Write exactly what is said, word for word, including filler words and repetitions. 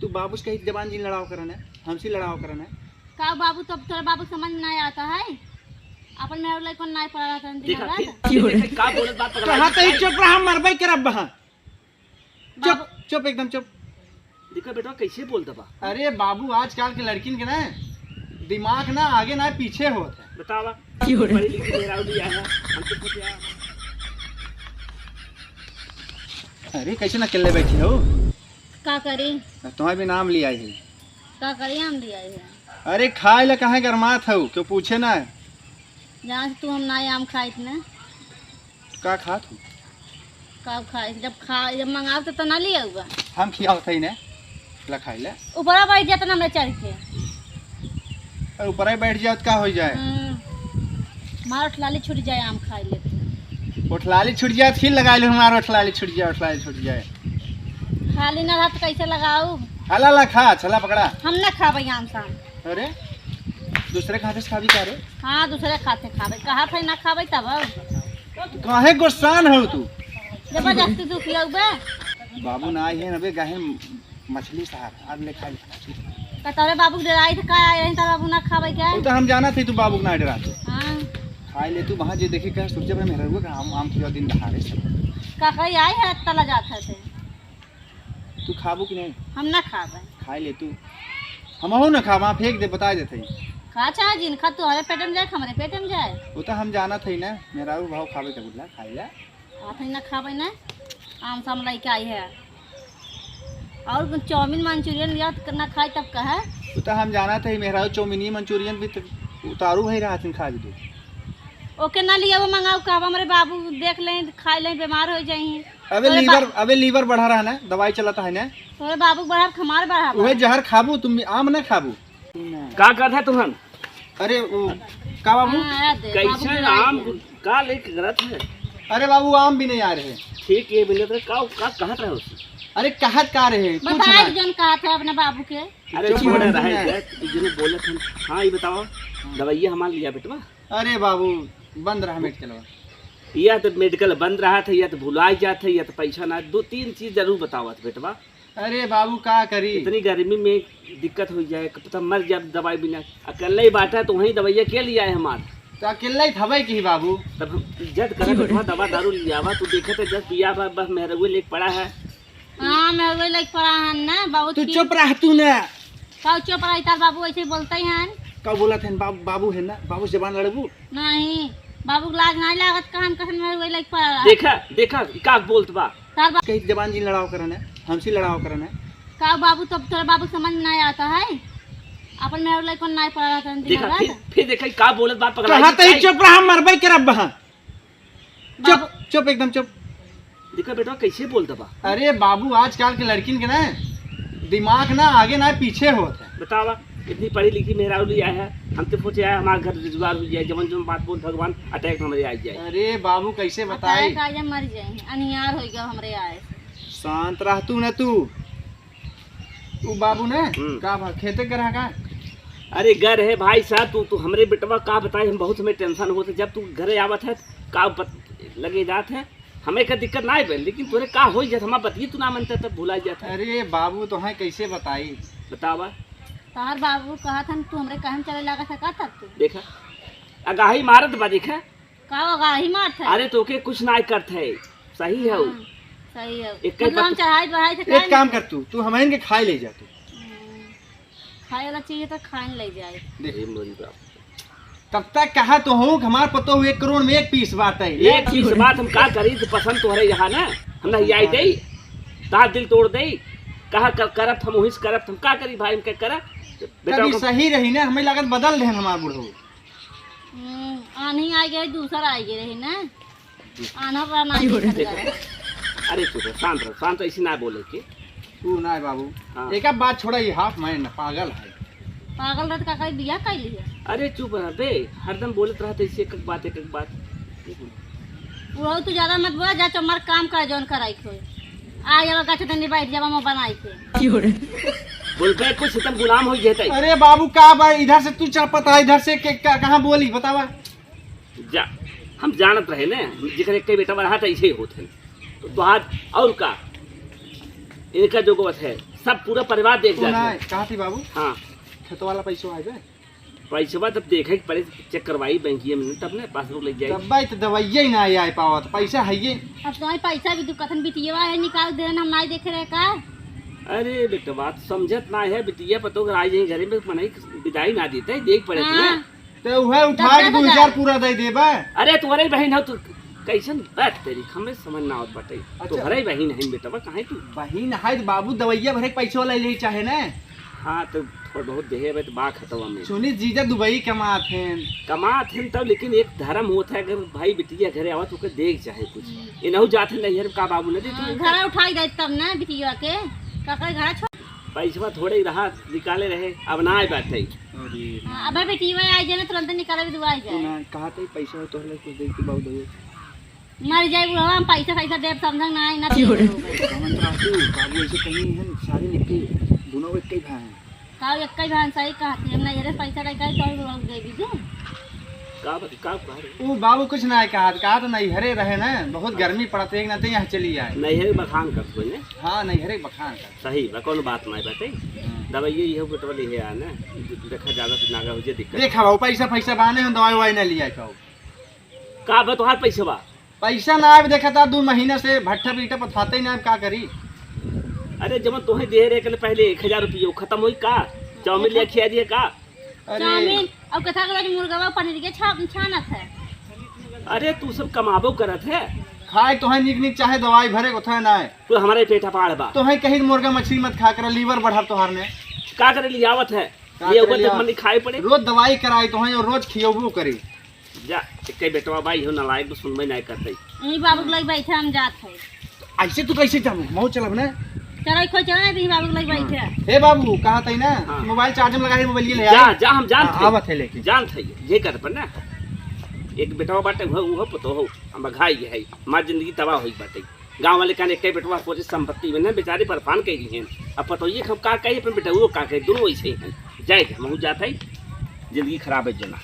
तू बाबू से कही जबान जिन लड़ाव करन है, हमसे लड़ाव करन है। का बाबू, तब तोरा बाबू समझ में ना आता है? अपन मेहरारू लइकन ना पड़ा रहता है, दिन देखा, रात। फिर, फिर देखा, का बोलत बात पकड़ा कहाँ ते है? चुप रहा, मरबे करब बहा। चुप, बाबू चुप, एकदम चुप। देखा बेटा, कैसे बोलता बा? अरे बाबू, आजकल के लड़किन के ना दिमाग ना आगे ना पीछे होत है। बतावा, क्यों रे? पढ़ी लिखी मेहरारू भी आया, हम तो खुद आया। अरे, कैसे ना अकेले बैठी हो? का करी? तुम्हारे भी नाम लिया ही। का करी, हम लिया ही। अरे, खाए ला काहे गरमात हो? क्यों पूछे ना? जहाँ से तू हम ना आम खाइत ना। का खात हो? का खाइत? जब खा, जब मंगाओ तो, तो ना लिया हुआ। हम खियाओ थे ना, ला खाई ले। ऊपरा बैठ जाता ना हमरे चढ़ के। अरे, ऊपरा ही बैठ जाओ तो का हो जाए? हम्म। मार उठलाली छूट जाए, आम खाई लेते। उठलाली छूट जाए, फिर लगा ले हमार उठलाली छूट जाए, उठलाली छूट जाए। खाली ना रहत कैसे लगाऊ? हला ला खा, छला पकड़ा। हम ना खाबे आम साम। अरे, दूसरे के हाथे से खाबी का रे? हाँ, दूसरे के हाथे खाबे। कहा थे ना खाबे तब। काहे गुस्सान हो तू? जबरदस्ती तू खियौबे। बाबू ना आई है ना बे, गाहे मछली साहब, आज ले खाई। का तोरे बाबू के डराई थे का, यही तरह बाबू ना खाबे क्या? वो तो हम जाना थे तू बाबू के ना डराते। हाँ। खाई ले तू, वहाँ जे देखे कहे सूरज भाई मेहररुआ का आम, आम खिया दिन दहाड़े से। का कही आई है, तला जात है थे। तू खाबू कि नहीं? हम ना खाबे। खाई ले तू। हमहू ना खाबा, फेंक दे, बता देते। खा चाहे जिन खा, तोहरे पेट में जाए, हमरे पेट में जाए। वो तो हम जानत हई ना, मेहरारू भाव खाबे के बुढ़ला, खाई ले। आप ही ना खाबे ना, आम साम लइके आई है। और चाउमीन मंचूरियन लिया त ना खाई तब कहे। वो तो हम जानत हई, मेहरारू चाउमीन मंचूरियन भी तो उतारू भाई रहत खा दे। ओके ना लिया, वो मंगाऊ कहबा, हमरे बाबू देख लें, खाई लें, बीमार हो जाई। अबे तोरे लीवर, बा- अबे लीवर बढ़ा रहा ना, दवाई चलत है ना। तोरे बाबू बढ़ा, हमार बढ़ा बा। उहे जहर खाबू तुम, आम ना खाबू। का करत है तुहन? अरे वो, का बाबू? हाँ, आ दे, बाबू कैसे बुलाई आम दे। का लेके करत है? अरे बाबू, आम भी नहीं आ रहे। ठीक ये मिलत रहे, का, का कहत रहे उससे? अरे कहत का रहे? कुछ बताए ना। जौन कहत है अपने बाबू के। अरे चुप छोड़ रहा रहे है। यार, तू जने बोलत है। हाँ, ये बताओ, दवाइया हमार लिया बेटवा? अरे बाबू, बंद रहा मेडिकलवा। या तो मेडिकल बंद रहत है, या तो भुलाई जात है, या तो पैसा ना। दो तीन चीज जरूर बतावत बेटवा। अरे बाबू, का करी? इतनी गर्मी में दिक्कत हो जाए, कब तक मर जाए दवाई बिना। अकेले ही बाटा तो वहीं दवाइया के लिए आए हमार। तो अकेले ही थवे की बाबू। तब हम इज्जत करत बेटवा, दवा दारू लियावा, तू देखत है जब बिया बा, बस मेहरवे लेके पड़ा है। हाँ, मेहरवे लेके पड़ा है ना, बहुत तू की चुप रह तू ना। का चुप रही, तार बाबू ऐसे बोलते ही हैं। का बोलत हैं? बाबू, बाबू है ना, बाबू से जबान लड़बू? नहीं, बाबू के लाज नहीं लागत, कहन कहन में वही लग पड़ा। देखा, देखा, ई का बोलत बा? तार बा- कही जबान जी लड़ाव करन है, हमसे लड़ाव करन है। का बाबू, तब तोरा बाबू समझ में नहीं आता है? अपन मेरे लइकन नहीं पड़ा रहता है दिन देखा, रात। फिर, फिर देखा, ई का बोलत बा पगला कहाँ जी, ते का चुप रहा, मरबे करब बहा। चुप, बाबू। चुप, एकदम चुप। देखा बेटा, कैसे बोलता बा? अरे बाबू, आजकल के लड़किन के ना दिमाग ना आगे ना पीछे होत है। बतावा, इतनी पढ़ी लिखी मेहरारू लिया है, हम तो सोचे आए हमारे घर रोजगार हो जाए, जवन जवन बात बोल भगवान अटैक हमरे आ जाए। अरे बाबू, कैसे बताई? अटैक आ जाए, मर जाए, अनियार हो गया हमरे आए। शांत रह तू ना तू। उ बाबू ने हम्म। का भा, खेते गए रहा का? अरे गए रहे भाई साहब, तू, तू हमरे बेटवा का बताए, हम बहुत हमें टेंशन होत है। जब तू घरे आवत है, का बत-, लगे जात है, हमें का दिक्कत ना आवे, लेकिन तोरे का होई जात, हमार बतिये तू ना मनता, तब भुला जात है। अरे बाबू, तो है कैसे बताई? बतावा। तोहार बाबू कहत हन, तू हमरे कहम चले लागा सकत है तू। देखा, अगाही मारत बा, देखा। का होगा, ही मारत है? अरे, तोके कुछ ना करत है, सही है। हाँ, सही है। एक मतलब, हम चढ़ाई बढ़ाई से एक काम कर तू, तू हमहिन के खाए ले जा तू। हम्म, खाए वाला चीज है तो खाए ले जाए। देख। ए मोरी बाप। तब तक कहा तो हूँ कि हमार पतो हुए एक करोड़ में एक पीस बात है। एक पीस बात हम का करी, तो पसंद तोहरे यहाँ ना, हम ना आई दे, तार दिल तोड़ दे, कहा कर, करत हम वहीं से करत, हम का करी भाई, हम क्या करब? बेटा कभी हम सही रही ना, हमें लागत बदल रहे हमार बुढ़ऊ। हम्म, आन्ही आ गई, दूसर आ गई रही ना। आन्हर रहना ही खतरा है। अरे चुप रह, शांत रह, शांत, ऐसी ना बोले के। तू ना है बाबू। हाँ। एक बात छोड़ा, ये हाफ माइंड पागल है। पागल रहत का कहीं बियाह कर लिया? अरे चुप रह बे, हरदम बोलत रहत ऐसे एक एक बात, एक एक बात। वो तू ज्यादा मत बोला, जा चुपचाप काम कर, जौन कराई खोए। आ जावा गाछ तनी बैठ जावा, मुंह बनाई के। बोलबे कुछ, तुम गुलाम हो जेतै। अरे बाबू, का बा, इधर से तू चल पता, इधर से के, का, कहाँ बोली, बतावा। जा, हम जानत रहे ने, जेकर एक बेटा रहा था, ऐसे ही होत है। तो तोहार और का, इनका जो गोत है, सब पूरा परिवार देख तू जात ना है। कहाँ थी बाबू? हाँ। खेतवा वाला पैसवा आए बे? पैसवा तब देखे के पड़े, चेक करवाई बैंकिया में, तब ने पासबुक लेके जाई। तब भाई तो दवाइया ही ना आए पावत, पैसा है ये। अब तो पैसा भी तू कथन बिटिया है निकाल दे, हम नाई देखे रहे का? अरे बेटवा, बात समझत ना है, बिटिया पतो अगर आ जाए घरे में, मनई विदाई ना देते, देख पड़े हाँ। ना। तो वह उठा के दस दस हजार हजार। पूरा दे देबा। अरे तोहरे बहिन हो तू, कैसन बात तेरी, हमें समझ ना आवत बाटे। अच्छा। तोहरे बहिन है बेटवा, काहे तू? बहिन है तो बाबू, दवाइया भरे के पैसा वाला ले चाहे ना। हाँ, तो थोड़ा बहुत देहे बे तो बा खतवा में। सुनी जीजा दुबई कमात हैं। कमात हैं तब, लेकिन एक धर्म होत है, अगर भाई बिटिया घरे आवत ओके देख चाहे कुछ। हम्म। इनहू जात है नैहर का बाबू न दे तू। हाँ, घर उठाई दे तब ना बिटिया के, काका घर छोड़। पैसवा थोड़े ही रहा, निकाले रहे, अब ना आए बाटे। अरे हाँ, अबे बेटी, वही आई जाए ना, तुरंत निकाले भी दुआ आई तू जाए। ना कहा थे पैसा हो तोहरे कुछ दे के बाबू दे। मर जाए बुढ़वा, हम पैसा, पैसा देब समझंग ना आई, ना क्यों रे? कौन राजू, बाबू ऐसे कहीं हैं, सारे निकल, दोनों एक ही भाई हैं। का एक ही भाई सही कहती, हम ना ये रे पैसा लेके आई, तो हम लोग दे दीजिए। का बत-, का कहा रे? ओ बाबू कुछ ना कहा, कहा तो नैहरे रहे ना, बहुत गर्मी पड़त है, एक नाते यहाँ चली आए। नैहरे बखान कर तू ने? हाँ, नैहरे बखान कर। सही बा, कौनो बात नहीं बाटे। हाँ। दवाई ये, ये बेटवा ले है ना, देखा ज्यादा तो नागा हो जाए दिक्कत। देखा बाबू, पैसा, पैसा बाने हम दवाई, ववाई ना लिया कहू। का बा तोहार पैसा बा? पैसा ना आवे, देखा था दो महीना से भट्ठा पीठा पथाते ही ना, अब का करी? अरे जब तोहे दे रहे कल पहले एक हजार रुपये, वो खत्म होई का? चाउमीन ले खिया दिए का? अरे। चाउमीन, अब कथा के रोज मुर्गवा पनीर के छा-, छानत है। अरे तू सब कमाबो करत है। खाए तोहे निक निक चाहे दवाई भरे को थे ना है। तू हमारे पेटा पाड़ बा। तोहे कहीं मुर्गा मछली मत खा कर, लीवर बढ़ा तोहार ने। का करे लियावत है? का ये करे ऊपर लिया? तक मनी खाए पड़े। रोज दवाई कराई तोहे और रोज खियोबो करी। जा, एक बेटवा बाई हो नालायक, तो सुनबे नहीं करते। यही बाबू के लगे बैठे हम जात है। ऐसे तू कैसे जाबू? मऊ चलब ना। चलो, खोई चलो ना, यही बाबू के लगे बैठे। हाँ। हे बाबू, कहा था ना, हाँ। मोबाइल चार्ज में लगा है, मोबाइल ये ले जा, आए। जा, हम जानत हाँ, है। आवत है लेके। जानत है, ये कर पर ना। एक बेटवा बाटे, वो, वो पतो हो, हम बघाई है। हमार जिंदगी तबाह होई बाटे। गाँव वाले कहने, एक बेटवा पूरी संपत्ति में ना बेचारे परेशान कह रही हैं। अब पतो ये हम का कही, अपन बेटा वो का कही, दोनों ऐसे ही हैं। जाए, हम जात है, जिंदगी खराब है जना।